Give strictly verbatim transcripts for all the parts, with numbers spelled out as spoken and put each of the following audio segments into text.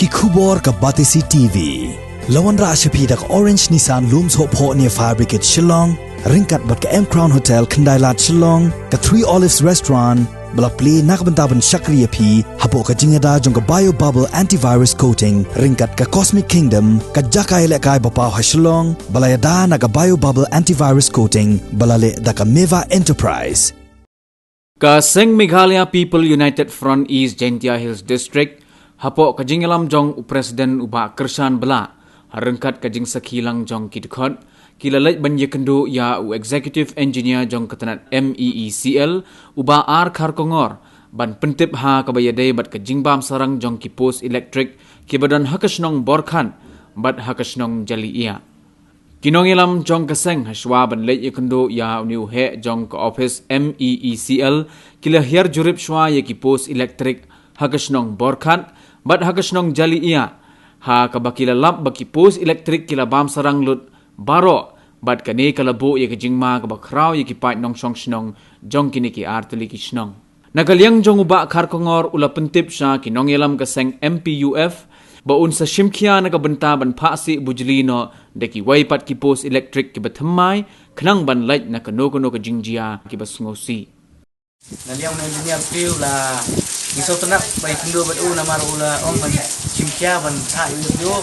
Ki khubor ka Batesi T V. La wanrah sha phi da ka Orange Nissan Lum Sohphoh near Fire Brigade Shillong, ryngkat bad ka M Crown Hotel Khyndai Lad Shillong, ka Three Olives Restaurant, ba la plie na ka bynta ban shakri ïa phi hapoh ka jingïada jong ka Bio Bubble Antivirus Coating, ryngkat ka Cosmic Kingdom, ka jaka ïalehkai ba paw ha Shillong, ba la ïada na ka Bio Bubble Antivirus Coating, ba la leh da ka Meva Enterprise. Ka seng Meghalaya People United Front East Jaintia Hills District, hapoh ka jingïalam jong u President u Bah Kyrshan Blah, ha ryngkat ka jingsakhi lang jong ki dkhot, ki la leit ban ïakynduh ïa u Executive Engineer jong ka tnat M E E C L, u Bah R Kharkongor, ban pyntip ha kaba ïadei bad ka jingbam sarang jong ki post elektrik, kiba don ha ka shnong Borkhat, bad ha ka shnong Jaliia. Ki nongïalam jong ka seng ha shuwa ban leit ïakynduh ïa une u heh jong ka office M E E C L, ki la hiar jurip shuwa ïa ki post elektrik ha ka shnong Borkhat, bad ha ka shnong Jaliia, ha kaba ki la lap ba ki post elektrik ki la bam sarang lut baroh, bad kane ka la buh ïa ka jingma kaba khraw ïa ki paid nongshong shnong jong kine ki artylli ki shnong. Na ka liang jong u Bah Kharkongor u la pyntip sha ki nongïalam ka seng M P U F, ba un sa shimkhia na ka bynta ban phah sih bujli noh da kiwei pat ki post elektrik kiba thymmai, khnang ban lait na kano kano ka jingjia kiba sngewsih. Na liang u engineer phi u la ngi sngewtynnat ba ïakynduh bad u namar u la ong ban shimkhia ban phah ïa u,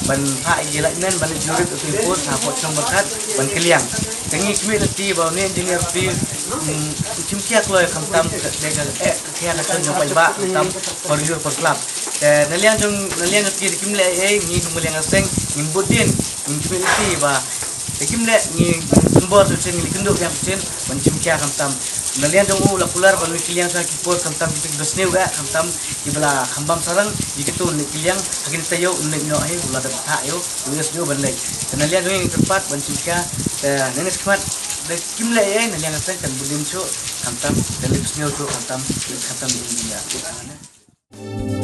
ban phah ïa ki lineman ban jurip ïa ki post hapoh shnong Borkhat ban kylliang. Te ngi khmih lynti ba une engineer phi, mm, shimkhia kloi khamtam ka, ka, eh, ka khia ka ton jong paidbah khamtam por jur por slap. Te na liang jong, na liang jong ki da kim leh ei ei, ngi kum ka liang ka seng ngim bud dien, ngi khmih lynti ba da kim leh, ngi sngewbha shisien, ngi la ïakynduh biang shisien ban shimkhia khamtam. Na liang jong u la kular ban leit kylliang sha ki post khamtam, kita kiba sniew eh khamtam, kiba la kham bam sarang, ïa kito leit kylliang ha kine taïew, u leit noh hi, u la dep phah ïa u, u ïohsngew ban leit. Te na liang jong ngi kyrpad ban shimkhia, te nangne shakhmat da kim leh ei ei, na liang ka seng kan bud dien shuh khamtam, te leit sniew shuh khamtam, khamtam ïa engineer.